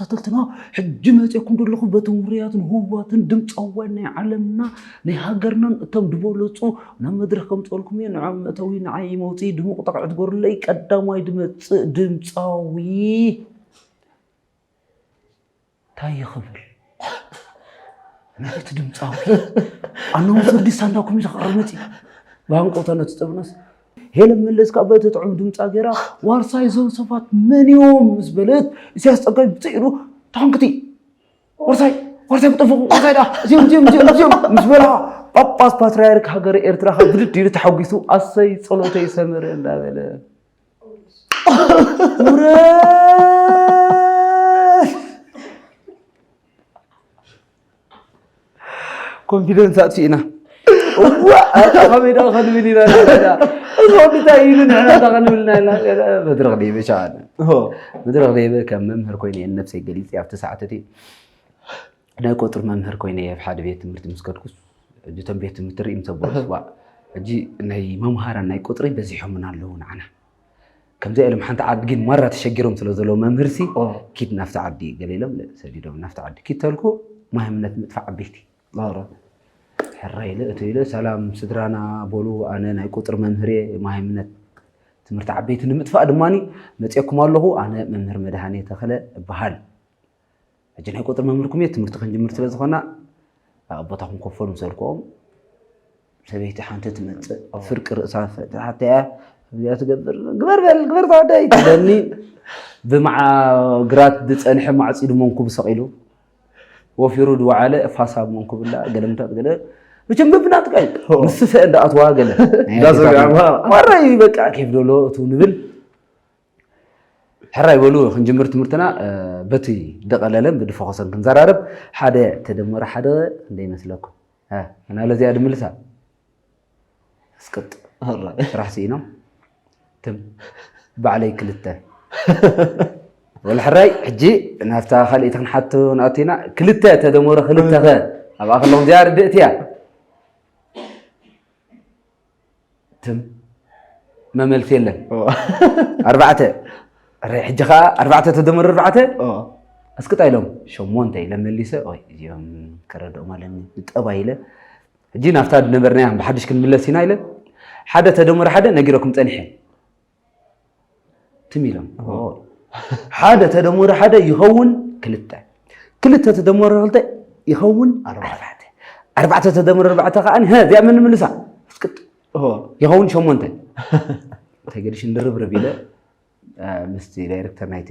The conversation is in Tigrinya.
ተኸታተልትና፣ ሕጂ መፂእኩም ዘለኹ በቶም ውሩያትን ህቡባትን ድምፃውያን ናይ ዓለምና ናይ ሃገርናን እቶም ዝበለፁ ናብ መድረኽ ከምፀልኩም እየ። ንዖም መእተዊ ንዓይ መውፅኢ ድሙቕ ጠቕዒ ትገሩለይ። ቀዳማይ ድመፅእ ድምፃዊ እንታይ ይኽብል? ናይቲ ድምፃዊ ኣናውንሰር ዲስ ሳንዳኩም እዩ ዝቐርብ መፂ ብሃንቆታ ነቲ ጠብናስ ሄለን መለስ ካብ በቲ ጥዑም ድምፃ ገይራ ዋርሳይ እዞም ሰባት መን እዮም ምስ በለት፣ ኢሳያስ ፀጋይ ብፅኢሩ ታንክቲ ዋርሳይ ዋርሳይ ብጠፈኹ ዋርሳይ ዳ እዚኦም እዚኦም እዚኦም እዚኦም ምስ በላ ጳጳስ ፓትርያርክ ሃገረ ኤርትራ ካብ ብድድ ኢሉ ተሓጒሱ ኣሰይ ጸሎተይ ሰመረ እንዳበለ ውረድ። ኮንፊደንስ ኣጥፊእና። እዋ ኣታ ከመይ ደኣ ክንብል ኢና ዘለና? እዚ ወዲ እንታይ ኢሉ ንሕና እንታይ ክንብል ኢና ኢልና? መድረኽ ደይበ ሸዓነ። መድረኽ ደይበ ከም መምህር ኮይነ እየ ንነብሰይ ገሊፀ ኣብቲ ሰዓት እቲ ናይ ቁፅሪ መምህር ኮይነ እየ ኣብ ሓደ ቤት ትምህርቲ ምስ ከድኩስ ሕጂ እቶም ቤት ትምህርቲ ርእዮም ሰቦስ ዋ ሕጂ ናይ መምሃራን ናይ ቁፅሪ በዚሖምና ኣለዉ ንዓና ከምዚኣ ኢሎም ሓንቲ ዓዲ ግን ማራ ተሸጊሮም ስለ ዘለዉ መምህርሲ ኪድ ናብቲ ዓዲ ገለ ኢሎም ሰዲዶም ናብቲ ዓዲ ኪድ ተልኩ ማህምነት ምጥፋእ ዓበይቲ ሕራይ ኢለ እቶ ኢለ ሰላም ስድራና በሉ ኣነ ናይ ቁፅሪ መምህር እየ ማህምነት ትምህርቲ ዓበይቲ ንምጥፋእ ድማ መፅየኩም ኣለኹ ኣነ መምህር መድሃኔ ተኸለ እበሃል ሕጂ ናይ ቁፅሪ መምህርኩም እየ ትምህርቲ ክንጅምር ስለ ዝኾና ኣቦታኹም ኮፈሉ ምስ በልክዎም ሰበይቲ ሓንቲ ትመፅእ ፍርቂ ርእሳ ፈትሓተያ እዚኣ ትገብር ግበር በል ግበር ተወዳይ ትለኒ ብመዓ ግራት ዝፀንሐ ማዕፂዱ መንኩቡ ሰቒሉ ወፊሩ ዝወዓለ ፋሳ መንኩብላ ገለምታት ገለ መቸም በብናትካ እዩ ምስ ስፈ እንዳኣትዋ ገለ እንዳዘርጋዕማ። ዋራይ በቃ ኬፍ ደሎ እቱ ንብል ሕራይ በሉ ክንጅምር ትምህርትና በቲ ደቐለለን ብድፈኸሰን ክንዘራረብ ሓደ ተደመረ ሓደ ክንደ ይመስለኩም ናለ እዚኣ ድምልሳ እስቅጥ ስራሕ ስኢኖም ትም ባዕለይ ክልተ ወላ ሕራይ ሕጂ ናብታ ካልእቲ ክንሓቶ ንኣቲና ክልተ ተደመረ ክልተ ከ ኣብኣ ከለኹም እዚኣ ርድእቲ እያ ትም መመልሲ የለን ኣርባዕተ ረ ሕጂ ከዓ ኣርባዕተ ተደመር ኣርባዕተ ኣስቅጣ ኢሎም ሸሞንተ ኢለ መሊሰ ይ እዚኦም ከረድኦም ኣለኒ ጠባ ኢለ ሕጂ ናብታ ዝነበርናያ ብሓድሽ ክንምለስ ኢና ኢለ ሓደ ተደመር ሓደ ነጊረኩም ፀኒሐ ትም ኢሎም ሓደ ተደመረ ሓደ ይኸውን ክልተ ክልተ ተደመረ ክልተ ይኸውን ኣርባዕተ ኣርባዕተ ተደመረ ኣርባዕተ ከዓ እዚኣ ምንምልሳ ስቅጥ ይኸውን ሸሞንተ እንታይ ገዲሽ ንርብርብ ኢለ ምስቲ ዳይሬክተር ናይቲ